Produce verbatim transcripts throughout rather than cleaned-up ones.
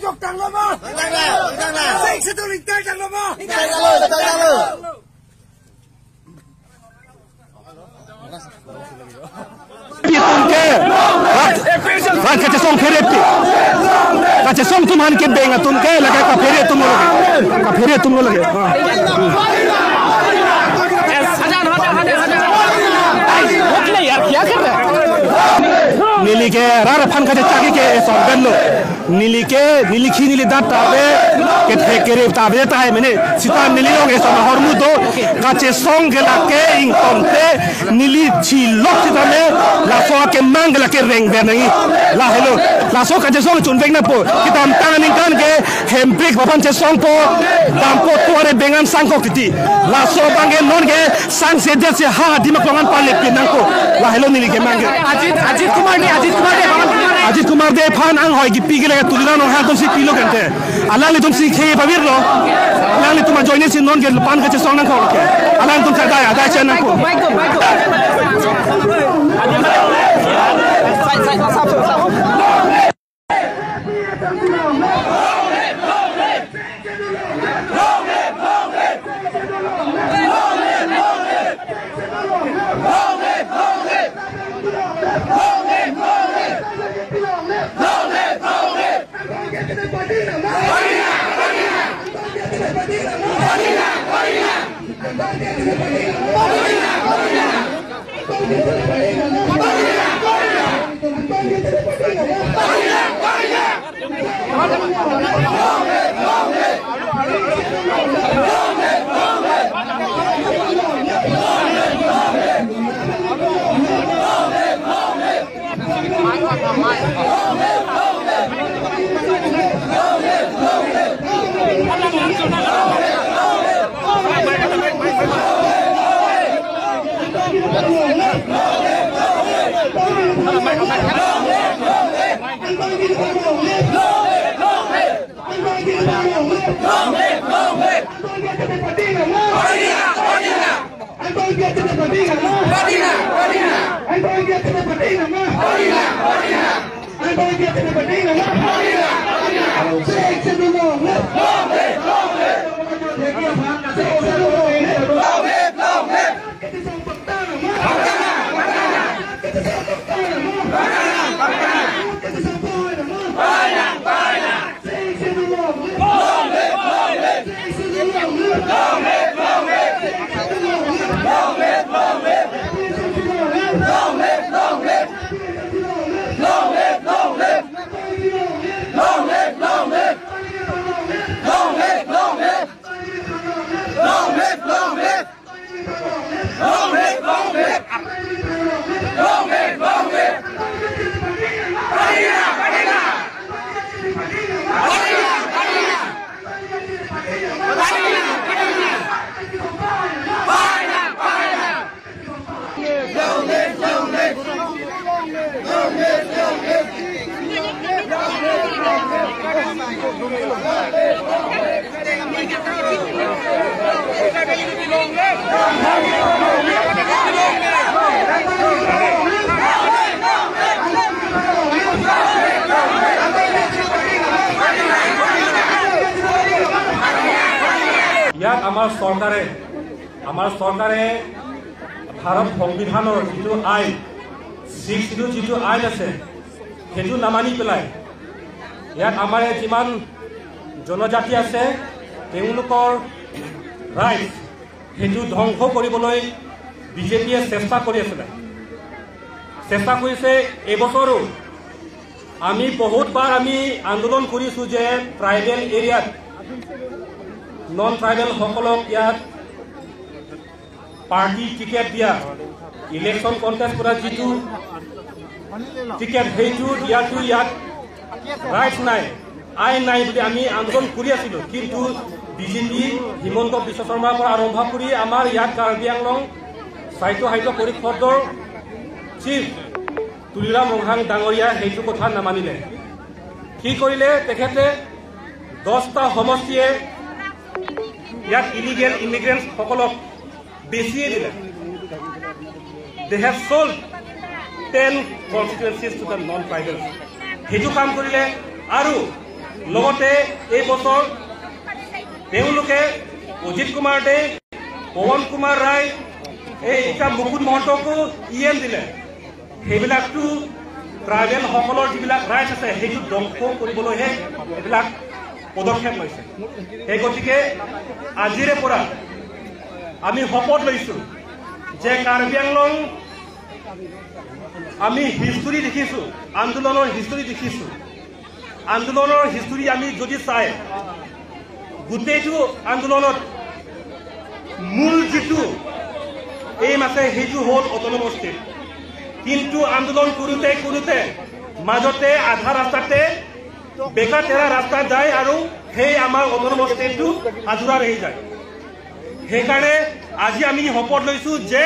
Chok tanglo ma? Tanglo, tanglo. Sixth Schedule ingtang tanglo ma? Ingtang tanglo, ingtang tanglo. Atum ke, rat, rat kachesong phere pi. Kachesong atum aphan kebeng atum ke, lake kaphere atum lo lake. Kaphere atum lo lake. Ha. Neli ke rat aphan kachechak ke eson ben lo. Neli ke, neli khi neli dat ta ave, kethe kerep ta ave tahai mene, sita neli along eson ahormu do, kachesong ke lake ingtonte, neli chilok sita me, laso akemang ke lake rengver nangji. Lahelo, laso kachesong chunvek nangpo, kedamtang aningkan ke, Hemprek aphan chesongpo, dampo tuare bengan sangkok titi. Laso abang ke non ke, sangse det se ha adim aklong an palik pin nangpo. Lahelo neli kemang ke. Ajit, Ajit Kumar Dey, Ajit Kumar Dey, Ajit Kumar Dey aphan anghoi kipi ke lake Tuliram Ronghang atumsi pilo kente. Alanglitumsi khei pavir lo. Alanglitum ajoine si non ke pan kachesong nangkok ke. Alangtum kadai, adai chen nangkok. ইয়াত আমাৰ চৰকাৰে, আমাৰ চৰকাৰে ভাৰত সংবিধানৰ যিটো আইন, six schedule যিটো আইন আছে, সেইটো নামানি পেলাই ইয়াত আমাৰ ইয়াত যিমান জনজাতি আছে, তেওঁলোকৰ ৰাইটছ সেইটো ধ্বংস কৰিবলৈ বিজেপিয়ে চেষ্টা কৰি আছিলে, চেষ্টা কৰিছে। এইবছৰো আমি বহুতবাৰ আমি আন্দোলন কৰিছো যে ট্ৰাইবেল এৰিয়াত নন ট্ৰাইবেলসকলক ইয়াত পাৰ্টি টিকেট দিয়া, ইলেকশ্যন কণ্টেষ্ট কৰা যিটো টিকেট, সেইটো দিয়াটো ইয়াত ৰাইটছ নাই, আইন নাই বুলি আমি আন্দোলন কৰি আছিলো। কিন্তু বিজেপি, হিমন্ত বিশ্ব শৰ্মাৰ পৰা আৰম্ভ কৰি আমাৰ ইয়াত কাৰ্বি আংলং স্বায়ত্তশাসিত পৰিষদৰ চিফ তুলিৰাম ৰংহাং ডাঙৰীয়া সেইটো কথা নামানিলে। কি কৰিলে তেখেতে? দহটা সমষ্টিয়ে ইয়াত ইলিগেল ইমিগ্ৰেণ্টসকলক বেচিয়ে দিলে। They have sold ten constituencies to the non-tribals. সেইটো কাম কৰিলে। আৰু লগতে এই বছৰ তেওঁলোকে অজিত কুমাৰ দে, পৱন কুমাৰ ৰায়, এই এতিয়া মুকুট মহন্তকো ই এম দিলে। সেইবিলাকতো ট্ৰাইবেলসকলৰ যিবিলাক ৰাইটছ আছে, সেইটো ধ্বংস কৰিবলৈহে এইবিলাক পদক্ষেপ লৈছে। সেই গতিকে আজিৰে পৰা আমি শপত লৈছো যে কাৰ্বি আংলং আমি হিষ্টৰী দেখিছো, আন্দোলনৰ হিষ্টৰী দেখিছো। আন্দোলনৰ হিষ্টৰী আমি যদি চাই, গোটেইটো আন্দোলনত মূল যিটো এইম আছে, সেইটো হ'ল অট'নমাছ ষ্টেট। কিন্তু আন্দোলন কৰোঁতে কৰোঁতে মাজতে আধা ৰাস্তাতে বেকা তেৰা ৰাস্তা যায় আৰু সেই আমাৰ অট'নমাছ ষ্টেটটো আধৰুৱা ৰৈ যায়। সেইকাৰণে আজি আমি শপত লৈছো যে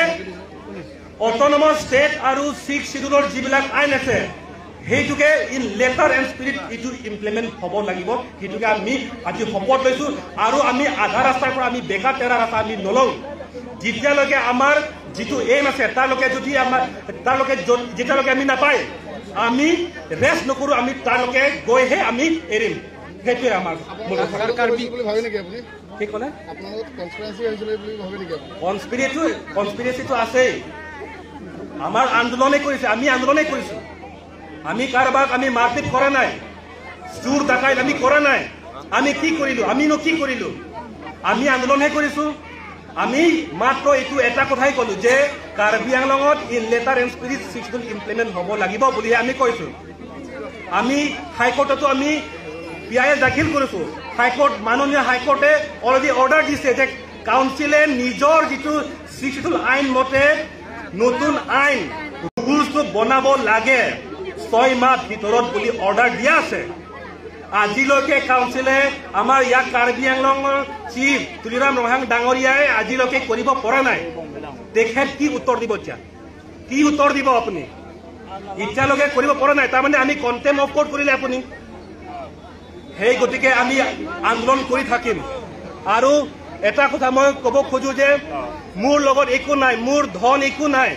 অট'নমাছ ষ্টেট আৰু ছিক্স শ্বিডিউলৰ যিবিলাক আইন আছে, সেইটোকে ইন লেটাৰ এণ্ড স্পিৰিট এইটো ইমপ্লিমেণ্ট হ'ব লাগিব। সেইটোকে আমি আজি শপত লৈছো আৰু আমি আধা ৰাস্তাৰ পৰা আমি বেকা তেৰা ৰাস্তা আমি নলওঁ। যেতিয়ালৈকে আমাৰ যিটো এইম আছে, তাৰলৈকে যদি আমাৰ, তাৰলৈকে য'ত, যেতিয়ালৈকে আমি নাপায়, আমি ৰেষ্ট নকৰোঁ, আমি তাৰলৈকে গৈহে আমি এৰিম। সেইটোৱে আমাৰ মূল কথা। আপোনালোকে কনস্পিৰেচি বুলি ভাবে নেকি আপুনি? কি ক'লে? আপোনালোকে কনস্পিৰেচি হৈছিলে বুলি ভাবে নেকি আপুনি? কনস্পিৰেচি, কনস্পিৰেচিটো আছেই। আমাৰ আন্দোলনে কৰিছে, আমি আন্দোলনে কৰিছো। আমি কাৰোবাক আমি মাৰপিট কৰা নাই, চুৰ ডাকাইত আমি কৰা নাই। আমি কি কৰিলো? আমিনো কি কৰিলো? আমি আন্দোলনহে কৰিছো। আমি মাত্ৰ এইটো এটা কথাই ক'লো যে কাৰ্বি আংলঙত in letter and spirit six schedule implement হ'ব লাগিব বুলিহে আমি কৈছো। আমি হাইকোৰ্টতো আমি পি আই এল দাখিল কৰিছো। হাইকোৰ্ট, মাননীয় হাইকোৰ্টে অলৰেডি অৰ্ডাৰ দিছে যে কাউন্সিলে নিজৰ যিটো ছিক্স শ্বিডিউল আইন মতে নতুন আইন ৰুলছটো বনাব লাগে ছয় মাহ ভিতৰত বুলি অৰ্ডাৰ দিয়া আছে। আজিলৈকে কাউন্সিলে, আমাৰ ইয়াত কাৰ্বি আংলঙৰ চিফ তুলিৰাম ৰংহাং ডাঙৰীয়াই আজিলৈকে কৰিব পৰা নাই। তেখেত কি উত্তৰ দিব এতিয়া? কি উত্তৰ দিব আপুনি? এতিয়ালৈকে কৰিব পৰা নাই, তাৰমানে আমি কণ্টেম্প অফ কৰ্ট কৰিলে আপুনি। সেই গতিকে আমি আন্দোলন কৰি থাকিম। আৰু এটা কথা মই ক'ব খোজো যে মোৰ লগত একো নাই, মোৰ ধন একো নাই,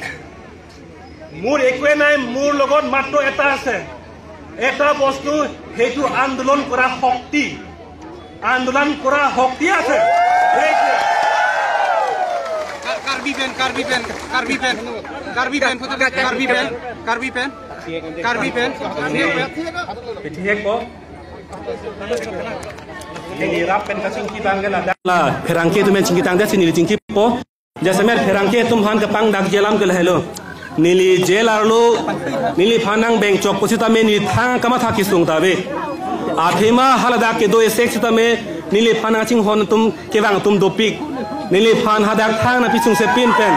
মোৰ একোৱে নাই, মোৰ লগত মাত্ৰ এটা আছে, এটা বস্তু, সেইটো আন্দোলন কৰা শক্তি। আন্দোলন কৰা শক্তি আছে। সেইটোৱে। Kar-, Karbi Band, Karbi Band, Karbi Band, Karbi Band, Karbi Band, Karbi Band, Karbi Band. Pithiek ko. Neli rap pen kachingki tangte la. La, pherangke atum pen chingki tangtesi neli chingkipo. Jasemet pherangke atum aphan kapangdak jail alam ke lahelo. Neli jail arlo, neliphan nang bengchok pusitame neli thang kamatha kesung ta ave. Athema haladak kedo esek sitame neliphan nangchinghon atum kevang atum dopik. Neliphan hadak thang nangpisung sepin pen.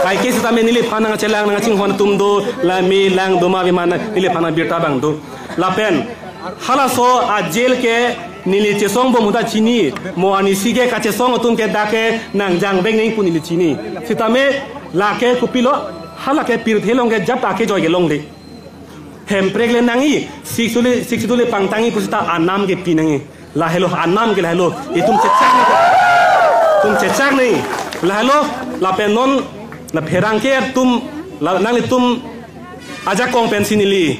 Kaike sitame neliphan nangchelang nangchinghon atum do, la me lang do ma ave ma neliphan nang birta abang do. Lapen halaso a jail ke neli chesong bom ahut ta chini, mo anisi ke kachesong atum ke dak ke nangjang vek nangji pu neli chini. Sitame lake kopilo, halake pirthe along ke jat ake joy ke longle. Hemprek le nangji, sixth schedule, sixth schedule le pangtangji pusita anam ke pi nangji. Lahelo anam ke lahelo. Itum chechak nangji. Itum chechak nangji. Lahelo lapen non la pherangke atum, la nanglitum ajakong pensi neli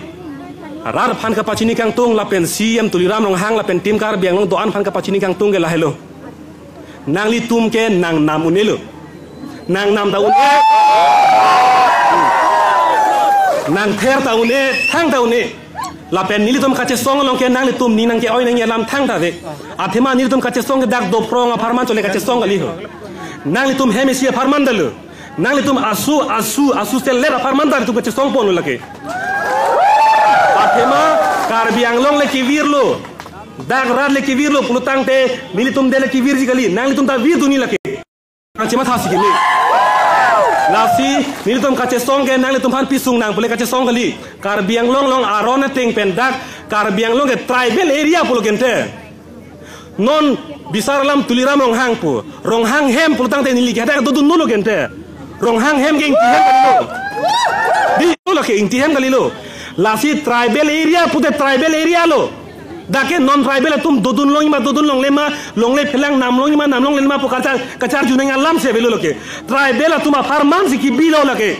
rat aphan kapachini kangtung lapen C E M Tuliram Ronghang lapen Team Karbi Anglong do-an aphan kapachini kangtung ke lahelo. Nanglitum ke nangnam un-elo. Nangnam ta un-e. Nangther ta un-e, thang ta un-e. Lapen nelitum kachesong along ke nanglitum ning nangke-oi nangji alam thangta ave. Athema nelitum kachesong ke dak dophrong apharman chole kachesong kali ho. Nanglitum hem isi apharman dalo. Nanglitum asu, asu, asu selet apharman dalo, nelitum kachesong ponlo lake. Athema Karbi Anglong le kevirlo. Dak rat le kevirlo pulotangte nelitum de le kevirji kali. Nanglitum ta virdunji lake. Nangchemathasi keme. Lasi nelitum kachesong ke nanglitum aphan pisung nang pule kachesong kali. Karbi Anglong along aron ateng pen dak Karbi Anglong ke tribal area pulo kente. Non bisar alam Tuliram Ronghang pu. Ronghang hem pulotangte neli ke hadak dodun dolo kente. Ronghang hem ke Ingti hem kalilo. Dilo lake Ingti hem kalilo. Lasi tribal area pute tribal area lo. Dak ke non tribal atum dodun longji ma dodun longle ma, longle phelang, nam longji ma nam longle ma pu kachar, kacharju nangji alam si avelo lake. Tribal atum apharman si kebilo lake.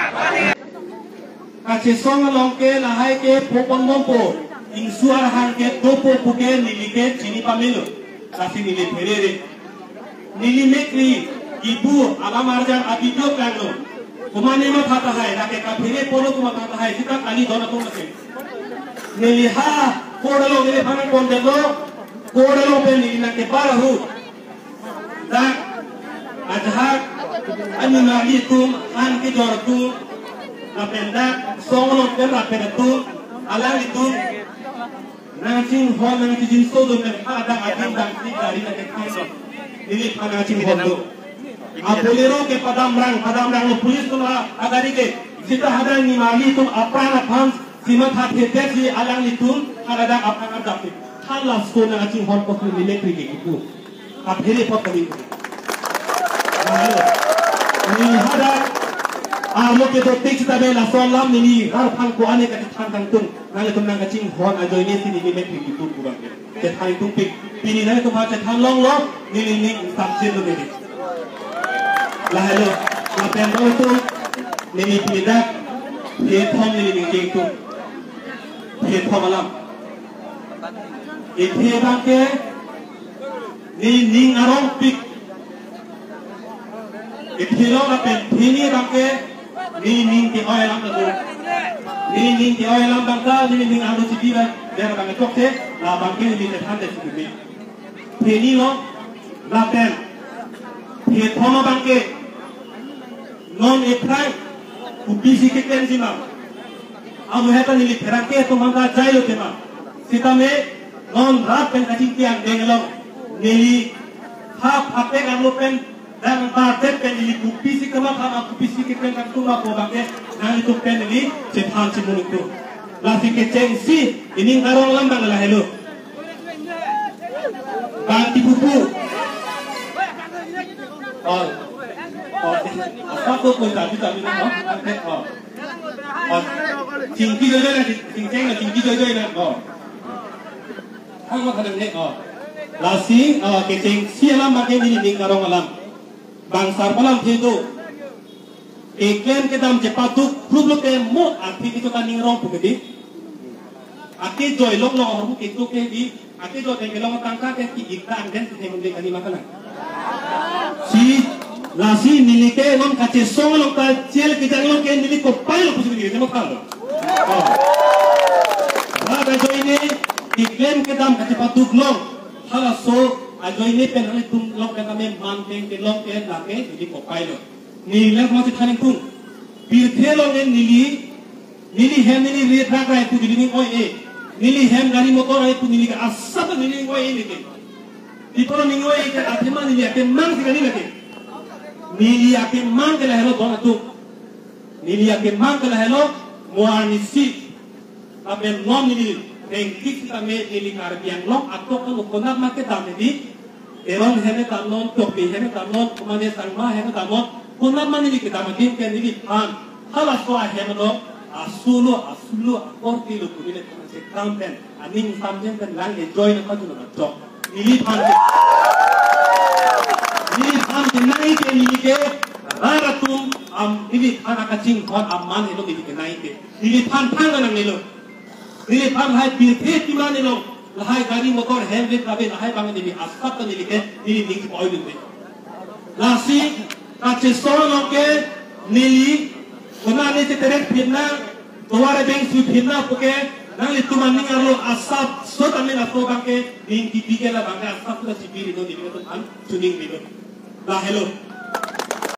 Kachesong along ke lahai ke po ponbompo, ingsu arhan ke dopo pu ke neli ke chini pamelo. Lasi neli pherere. Neli mekri, kipu, alam arjan a-video klanglo. Komatne matha tahai, lake kaphere polo komatha tahai, sita kali don atum lake. Neli ha, court along neliphan nangpondetlo, court along pen neli nangkebar ahut. Dak, ajahak, Animali atum, an kejor atum, lapen dak song along pen rapet atum, alanglitum nangchinghon nangchingjinso dun pen hadak adim dam si gari nangkethang so. Neliphan nangchinghon do. A Bolero ke padamrang, padamranglo police atum agari ke. Seta hadak animali atum apran aphan si mathathedet si alanglitum hadak apran adap si. Halaso nangchinghon apotsi military ke kipu. Aphere apot kali. Neli hadak arlo kedotik seta be laso alam neli rat aphan ko-an ke kachethan kangtung. Nanglitum nangkachinghon ajoine si neli military kipu kurang ke. Chethan tungpik. Pini nanglitum aphan chethan longlo, neli ning samjin lo neli. Lahelo, lapen atum, neli pini dak, phethom neli ning kengtung. Phethom alam. Ithe abangke, neli ning arongpik. Ithe along lapen phini abangke, neli ning ke-oi alam ta do. Neli ning ke-oi alam abang ta, neli ning arlo chibi ba, dia abang chokche, labangke neli chethandet si dumi. Phini lo, lapen, phethom abangke, non aphrang, kopisi keklemji ma. Amu heta neli pherangke atum aphan ta jailo tema. Sitame, non rat pen kachingki angdeng along, neli ha phatek arlo pen, dan pardet pen neli kopisi kematha ma, kopisi keklem kangtung ma pu abangke nanglitum pen neli chethan chimunik tu. Lasi kechengsi ining arong alam abang lahelo. Bang kipupu. Oh. Oh. Asap tu pun tapi tapi na, oh. Oh. Oh. Chingki joijoi na, chingcheng na, chingki joijoi na. Oh. Ang mo kadang ne, oh. Lasi, oh, kechengsi alam abangke neli ning arong alam. Bang sar palam thedo. Keklem kedam chepaduk prublo ke mo arti kicho ta ning arong pu ke di. Akejoi longlong ahormu kedo ke di. Akejoi theng kelong tangka ke ki-ik ta angdeng si theng undek ani makanan. Si, lasi neli ke non kachesong along ta jail kejang along ke neli kopai lo pusi neli ke mo thalo. Oh. Rat ajoine keklem kedam kachepaduk long. Halaso ajoine pen nanglitum along pen kami man theng kelong ke lake neli kopai lo. Neli lak mati thaning tung. Pirthe along en neli, neli hem neli ri trak rai pu neli ning oi-e. Neli hem gari motor rai pu neli ke asap neli ning oi-e neli ke. Iporo ning oi-e ke athema neli akemang si kali lake. Neli akemang ke lahelo don atum. Neli akemang ke lahelo mo arnisi. Lapen non neli rengkik sitame neli Karbi Anglong atok kanu konat ma kedam neli. Teron hem damnon, Tokbi hem damnon, kumane Sangma hem damnon, konat ma neli kedam adim ke neliphan. Halaso ahem lo, asulo, asulo, akorte lo, kumine tang se kam pen, aning samjin pen lang enjoy na pajun na chok. Neliphan ke, neliphan ke nai ke neli ke, rat atum, am, neliphan akachinghon aman helo neli ke nai ke. Neliphan thang nang nelo. Neliphan lahai pirthe timan nelo. Lahai gari motor hem vet kabe lahai abang neli asap ta neli ke neli ning oi dun be. Lasi kachesong along ke neli konane cheterek phirna, tovar abeng su phirna puke nanglitum aning arlo asap sot amen aso abangke ning kipi ke labangke asap ta chibi ri do neli atum an chuning ri do. Lahelo.